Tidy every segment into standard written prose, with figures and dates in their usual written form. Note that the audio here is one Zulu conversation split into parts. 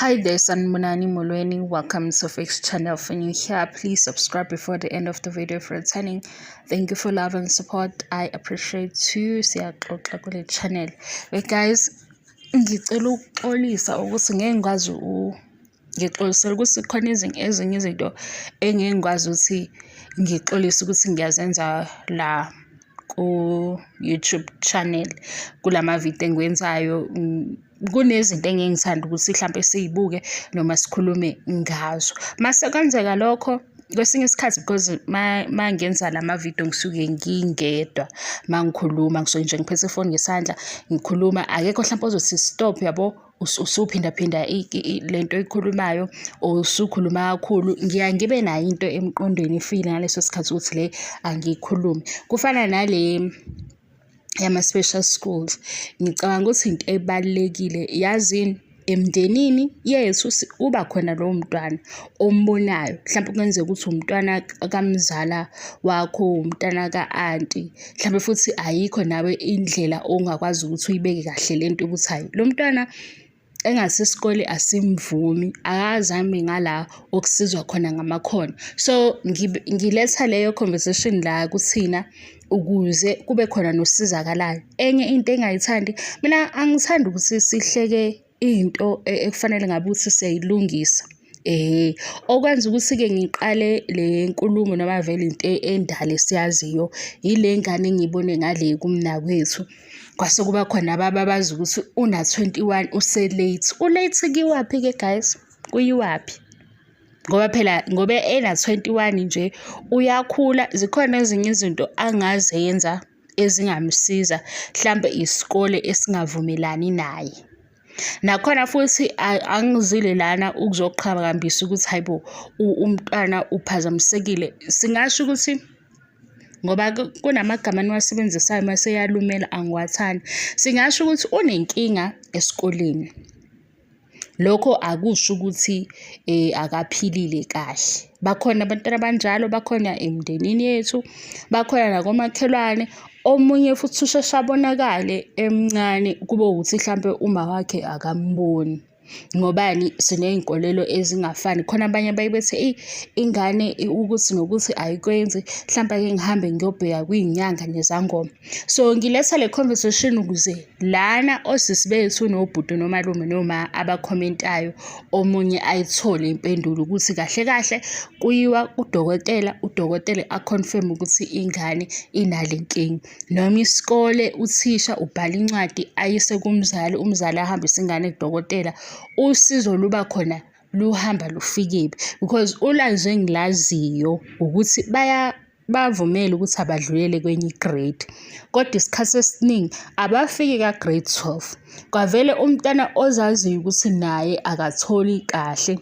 Hi there, Sanibonani Molweni. Welcome to Fix Channel. For new here, please subscribe before the end of the video for returning. Thank you for love and support. I appreciate you. Siyaxoxa kule channel. Hey guys, ngicela ukuxolisa ukuthi ngeke ngikwazi ngixolisela ukuthi khona ezinye izinto engeke ngikwazi ukuthi ngixolise ukuthi ngiyazenza la ku-YouTube channel kulama video engiwenzayo. Kunezinto engeke ngithande ukuthi hlampe siyibuke noma sikhulume ngazo. Mase kwenzeka lokho kwesinye isikhathi, because ma ngenza lama video ngisuke ngingedwa, ma ngikhuluma ngisuke nje ngiphethe ifoni ngesandla ngikhuluma, akekho hlampe ozothi stop, yabo, usuphindaphinda lento oyikhulumayo or usukhuluma kakhulu. Ngiyaye ngibe nayo into emqondweni ifile ngaleso sikhathi ukuthi le angiyikhulumi. Kufana nale yama-special schools, ngicabanga ukuthi into ebalulekile, yazini, emndenini yethu kuba khona lowo mntwana ombonayo, mhlampe kungenzeka ukuthi umntwana kamzala wakho, umntwana ka-anti, mhlampe futhi ayikho nawe indlela ongakwazi ukuthi uyibeke kahle lento ukuthi hhayi, lo mntwana engase isikole asimvumi, akazame ngala okusizwa khona ngamakhono. So ngiletha leyo conversation la kuthina ukuze kube khona nosizakalayo. Enye into engayithandi mina, angithandi ukuthi sihleke into ekufanele ngabe ukuthi siyayilungisa. Okwenza ukuthi-ke ngiqale le nkulumo, noma vele into endala esiyaziyo, yile ngane engiyibone ngale kumnakwethu. Kwase kuba khona ababazi ukuthi una-21 use-late. U-late kuyiwaphi-ke guys? Kuyiwaphi? Ngoba phela ngoba ena-21 nje uyakhula, zikhona ezinye izinto angazenza ezingamsiza, hlampe isikole esingavumelani naye. Nakhona futhi angizile lana ukuzoqhakambisa ukuthi hayi bo, umntwana uphazamisekile. Singasho ukuthi ngoba kunamagama eniwasebenzisayo mase eyalumela, angiwathandi. Singasho ukuthi unenkinga esikoleni. Lokho akusho ukuthi akaphilile kahle. Bakhona abantwana abanjalo, bakhona emndenini yethu, bakhona nakomakhelwane. Omunye futhi usheshe abonakale emncane, kube ukuthi hlampe uma wakhe akamboni. Ngobani? Siney'nkolelo ezingafani. Khona abanye abaye bethi eyi, ingane ukuthi nokuthi ayikwenzi, hlampe ake ngihambe ngiyobheka kwiy'nyanga nezangoma. So ngiletha le conversation ukuze lana osisi bethu nobhuti nomalume noma abakhomentayo, omunye ayithole impendulo ukuthi kahle kahle kuyiwa kudokotela, udokotela a-confirm ukuthi ingane inale nkinga. Noma isikole, uthisha ubhala incwadi ayise kumzali, umzali ahambise ingane kudokotela, usizo luba khona, luhamba lufikephi? Because ulwazi engilaziyo ukuthi bavumele ukuthi abadlulele kwenye i-grade, kodwa isikhathi esiningi abafiki ka-grade 12. Kwavele umntwana ozaziyo ukuthi naye akatholi kahle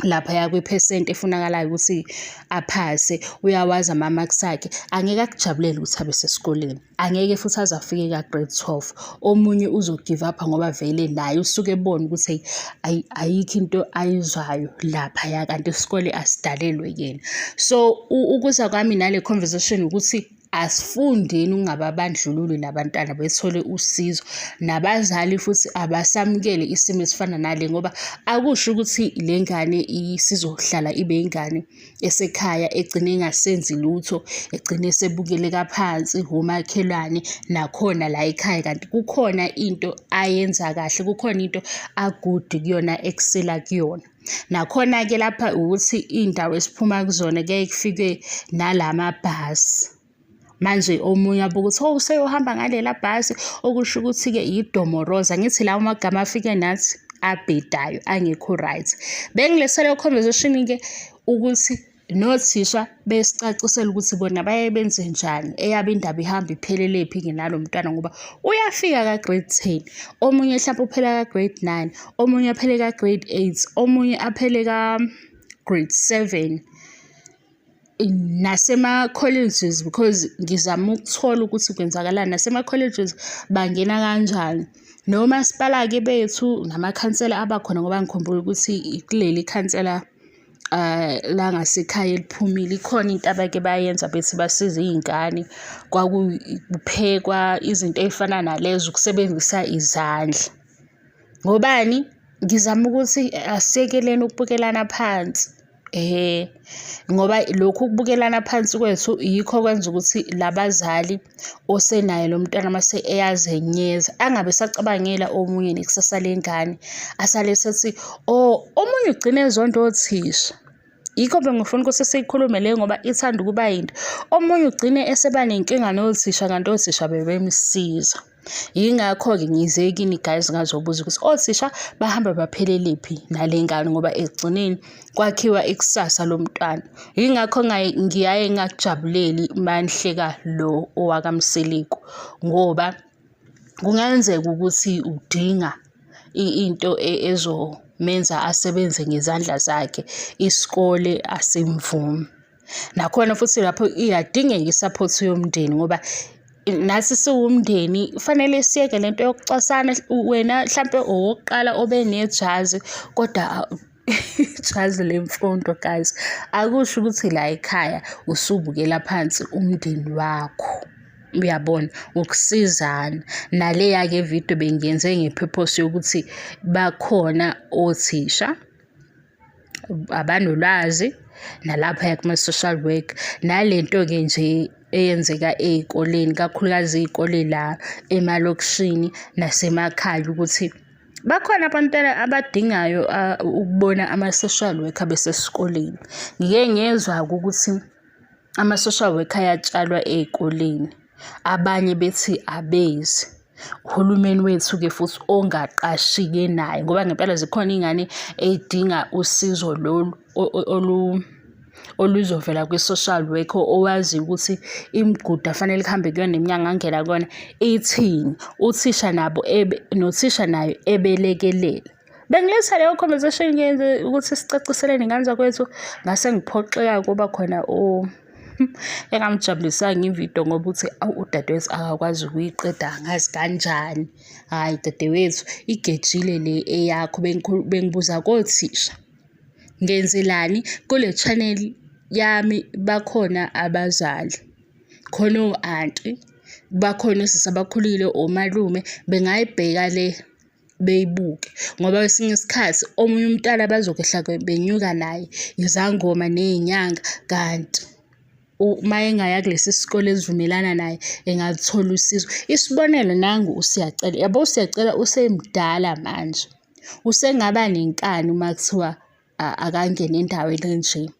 laphaya kwiphesenti efunakalayo ukuthi aphase, uyawazi ama-marks akhe, angeke akujabulele ukuthi abe sesikoleni, angeke futhi aze afike ka-grade 12. Omunye uzo-give up-a ngoba vele naye usuke ebona ukuthi ayikho into ayizwayo laphaya, kanti isikole asidalelwe yena. So ukuza kwami nale conversation ukuthi asifundeni ukungababandlululi labantwana, bethole usizo. Nabazali futhi abasamukele isimo esifana nale, ngoba akusho ukuthi le ngane isizohlala ibe ingane esekhaya, egcine ingasenzi lutho, egcine sebukeleka phansi omakhelwane nakhona la ekhaya, kanti kukhona into ayenza kahle, kukhona into a-good kuyona, ekusela kuyona. Nakhona-ke lapha ukuthi iy'ndawo esiphuma kuzona kuyaye kufike nalamabhasi. Manje omunye abuke ukuthi, oh, useyohamba ngalela bhasi, okusho ukuthi-ke idomoroza. Ngithi lawo magama afike nathi abhedayo, angekho right. Bengiletha leyo conversation-ke ukuthi nothisha besicacisele ukuthi bona baye benze njani, eyabo indaba ihamba iphelele-phi-ke nalo mntwana, ngoba uyafika ka-grade 10, omunye hlampe uphela ka-grade 9, omunye aphele ka-grade 8, omunye aphele ka-grade 7. Nasema-colleges, because ngizama ukuthola ukuthi kwenzakalani nasema-colleges, bangena kanjani. Nomasipala-ke bethu namakhansela abakhona, ngoba ngikhumbula ukuthi kuleli khansela langasekhaya eliphumile, ikhona into abake bayenza bethi basize iy'ngane, kwakuphekwa izinto ey'fana nalezo, ukusebenzisa izandla. Ngobani? Ngizama ukuthi asiyekeleni ukubukelana phansi. Ehhe, ngoba lokhu kubukelana phansi kwethu yikho okwenza ukuthi labazali osenaye lo mntwana mase eyazenyeza, angabe esacabangela omunye nekusasa lengane, asale esethi, oh, omunye ugcine ezonda othisha. Yikho bengifuna ukuthi siyikhulume le ngoba ithanda ukuba yinto. Omunye ugcine eseba nenkinga nothisha kanti othisha bebemsiza. Yingakho-ke ngize kini guys ngazobuza ukuthi othisha bahamba baphelelephi nale ngane ngoba ekugcineni kwakhiwa ikusasa lomntwana. Yingakho ngiyaye ngingakujabuleli uma nihleka lo owakaMseleku ngoba kungenzeka ukuthi udinga into ezomenza asebenze ngezandla zakhe, isikole asimvumi. Nakhona futhi lapho iyadingeka i-support yomndeni ngoba nathi siwumndeni kufanele siyeke lento yokucwasana. Wena hlampe owokuqala obe nejazi kodwa ijazi lemfundo guys, akusho ukuthi la ekhaya usubukela phansi umndeni wakho. Uyabona, ukusizana. Naleya-ke video bengiyenze nge-purpose yokuthi bakhona othisha abanolwazi nalaphaya kuma-social work. Nale nto-ke nje eyenzeka ey'koleni, kakhulukazi iy'kole la emalokishini nasemakhaya ukuthi bakhona abantwana abadingayo ukubona ama-social worker besesikoleni. Ngike ngezwa-ke ukuthi ama-social worker ayatshalwa ey'koleni, abanye bethi abezi. Uhulumeni wethu-ke futhi ongaqashi-ke naye ngoba ngempela zikhona iy'ngane ey'dinga usizo lolu oluzovela kwi-social worker owaziyo ukuthi imigudu afanele kuhambe kuyona neminyanga angena kuyona ithini. Uthisha nabo nothisha naye ebelekelela. Bengiletha leyo conversation ngiyenze ukuthi sicaciselane ngane zakwethu ngase ngiphoxeka kuba khona engamjabulisanga ividiyo ngoba uthi awu udadewethu akakwazi ukuyiqeda angazi kanjani. Hhayi dadewethu igejile le eyakho bengibuza kothisha. Ngenzelani kule channel yami bakhona abazali, khona o-anti, bakhona osisi abakhulile, omalume bengayibheka le beyibuke ngoba kwesinye isikhathi omunye umntwana bazokwehla benyuka naye izangoma ney'nyanga kanti uma engaya kulesi sikole esivumelana naye engaluthola usizo. Isibonelo nangu uSiyacela, yabo uSiyacela usemdala manje, usengaba nenkani uma kuthiwa akangene endaweni enje.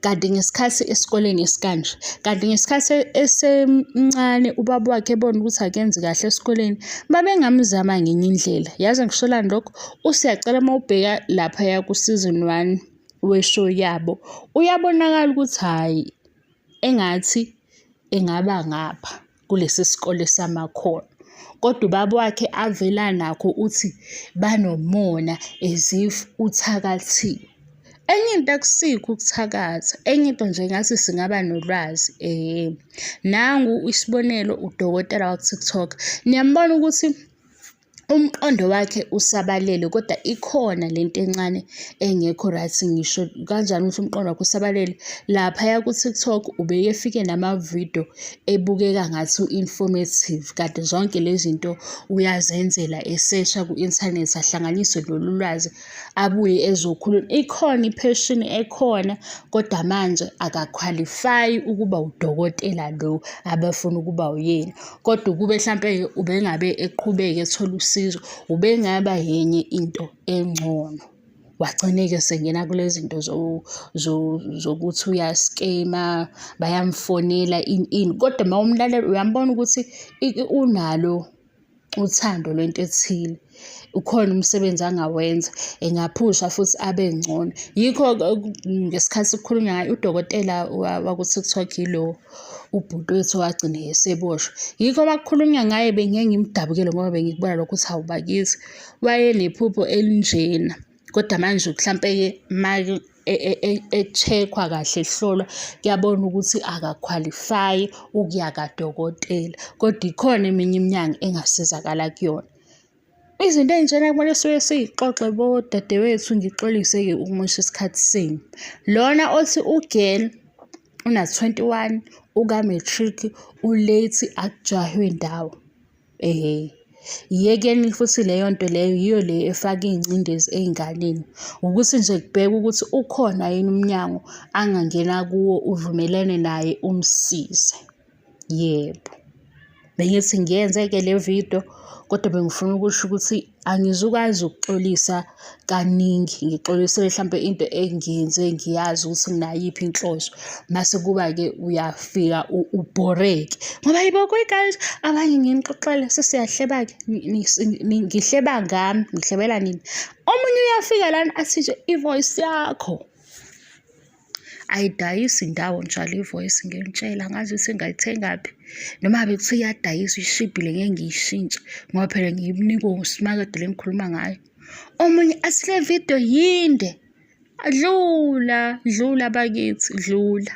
Kanti ngesikhathi esikoleni esikanje, kanti ngesikhathi esemncane ubaba wakhe ebona ukuthi akenzi kahle esikoleni, babengamzama ngenye indlela. Yazi ngisholani lokho? USiyacela uma ubheka laphaya ku-season one we-show yabo, uyabonakala ukuthi hhayi engathi engaba ngapha kulesi sikole samakhono. Kodwa ubaba wakhe avela nakho uthi banomona as if uthakathiwe. Enye into akusikho ukuthakatha, enye into nje ngathi singaba nolwazi . Nangu isibonelo udokotela waku-TikTok. Niyambona ukuthi umqondo wakhe usabalele kodwa ikhona lento encane engekho right. Ngisho kanjani ukuthi umqondo wakhe usabalele? Laphaya ku-TikTok ubeke efike namavidiyo ebukeka ngathi u-informative, kanti zonke le zinto uyazenzela esesha ku-inthanethi ahlanganise lolu lwazi abuye ezokhuluma. Ikhona i-passion ekhona kodwa manje akakhwalifayi ukuba udokotela lo abafuna ukuba uyena. Kodwa ukube hlampe-ke ubengabe eqhubeka ethola usizo, ubengaba yenye into engcono. Wagcine-ke esengena kule zinto zokuthi uyaskema, bayamfonela ini ini. Kodwa uma umlalela uyambona ukuthi unalo uthando lwento ethile. Ukhona umsebenzi angawenza, engaphusha futhi abe ngcono. Yikho ngesikhathi kukhulunywa ngaye udokotela waku-TikTok yilo ubhuti wethu owagcina eseboshwa. Yikho uma kukhulunywa ngaye bengike ngimdabukele ngoba bengikubona lokho ukuthi hawu bakithi wayenephupho elinjena. Kodwa manje mhlampe-ke e-check-wa kahle ehlolwa kuyabona ukuthi akakhwalifayi ukuya kadokotela, kodwa ikhona eminye iminyango engasizakala kuyona. Izinto ey'njena kumele suke siy'xoxe bodadewethu, ngixolise-ke ukumosha isikhathi senu. Lona othi u-girl una-21 uka-matric u-late akujahwe ndawo. Ehhe. Yekeni futhi leyo nto leyo yiyo le efaka iy'ngcindezi ey'nganeni. Ukuthi nje kubhekwe ukuthi ukhona yini umnyango angangena kuwo uvumelene naye umsize. Yebo. Bengithi ngiyenze-ke le video, kodwa bengifuna ukusho ukuthi angizukwazi ukuxolisa kaningi, ngixolisele hlampe into engiyenze ngiyazi ukuthi nginayiphi inhloso. Mase kuba-ke uyafika ubhoreke. Ngoba hayibo guys, abanye nginixoxele sesiyahleba-ke, ngihleba ngami, ngihlebela nina. Omunye uyafika lana athi nje i-voice yakho ayidayisi ndawo njalo i-voice ngiyonitshela angazi ukuthi ngayithengaphi noma ngabe kuthiwa iyadayiswa ishibhile ngeke ngiyishintshe ngoba phela ngiyinikwe uSimakade le ngikhuluma ngayo. Omunye athi le video yinde, dlula dlula bakithi dlula.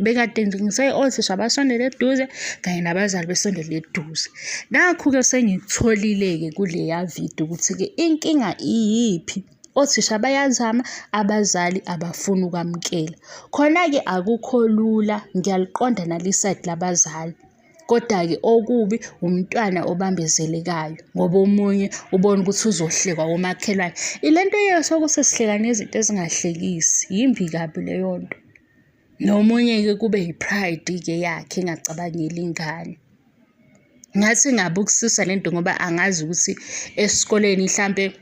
Bekade nje ngise othisha abasondele eduze kanye nabazali besondele eduze. Nakhu-ke sengikutholile-ke kuleya video ukuthi-ke inkinga iyiphi. Othisha bayazama, abazali abafuni ukwamukela. Khona-ke akukho lula, ngiyaliqonda nali isayidi labazali. Koda-ke okubi umntwana obambezelekayo ngoba omunye ubona ukuthi uzohlekwa womakhelwane. Ile nto yokuthi sihleka nezinto ezingahlekisi, yimbi kabi leyo nto. Nomunye-ke kube yi-pride-ke yakhe engacabangeli ingane. Ngathi ingabukisisa le nto ngoba angazi ukuthi esikoleni hlampe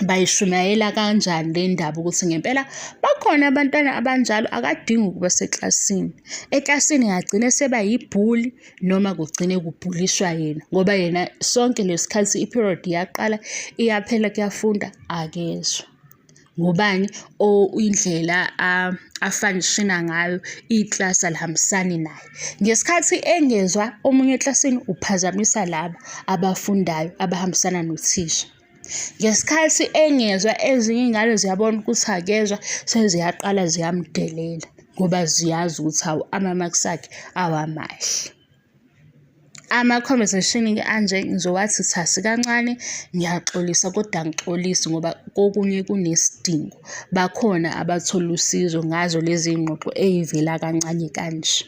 bayishumayela kanjani le ndaba ukuthi ngempela bakhona abantwana abanjalo akadingi ukuba seklasini. Eklasini engagcina seba yibhuli noma kugcine kubhulishwa yena ngoba yena sonke lesikhathi i-period iyaqala iyaphela kuyafunda akezwa. Ngobani or indlela afanishina ngayo iklasi alihambisani naye. Ngesikhathi engezwa omunye eklasini uphazamisa laba abafundayo abahambisana nothisha. Ngesikhathi engezwa ezinye iy'ngane ziyabona ukuthi akezwa seziyaqala ziyamdelela ngoba ziyazi ukuthi hawu ama-marks akhe awamahle. Ama-conversation-ke anje ngizowathi thasi kancane, ngiyaxolisa kodwa angixolisi ngoba kokunye kunesidingo. Bakhona abathola usizo ngazo lezi iy'ngxoxo ey'vela kancane kanje.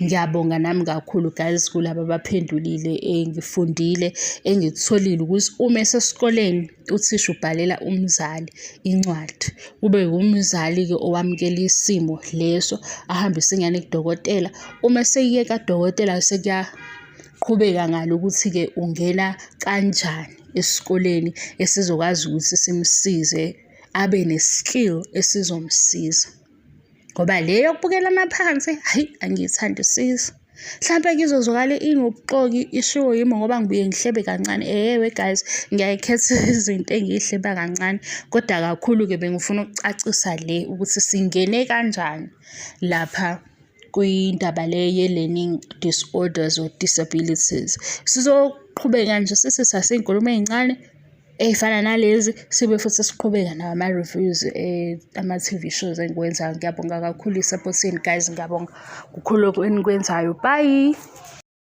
Ngiyabonga nami kakhulu guys kulaba abaphendulile ngifundile engikutholile ukuthi uma esesikoleni uthisha ubhalela umzali incwadi, kube umzali-ke owamukela isimo leso ahambise ingane kudokotela. Uma eseyike kadokotela sekuyaqhubeka ngale ukuthi-ke ungena kanjani esikoleni esizokwazi ukuthi simsize abe ne-skill esizomsiza. Ngoba le yokubukelana phansi, hhayi angiyithandisisi. Hlampe kizozwakala inobuxoki ishiwo yimi ngoba ngibuye ngihlebe kancane. Ewe guys, ngiyayikhetha izinto engiyihleba kancane, kodwa kakhulu-ke bengifuna ukucacisa le ukuthi singene kanjani lapha kwindaba le ye-learning disorders or disabilities. Sizoqhubeka nje sithi sasey'nkulumo ey'ncane ey'fana nalezi sibe futhi siqhubeka nawo ama-reviews ama-T_V shows engiwenzayo. Ngiyabonga kakhulu i-support yenu guys, ngiyabonga kukhulu enikwenzayo. Bye.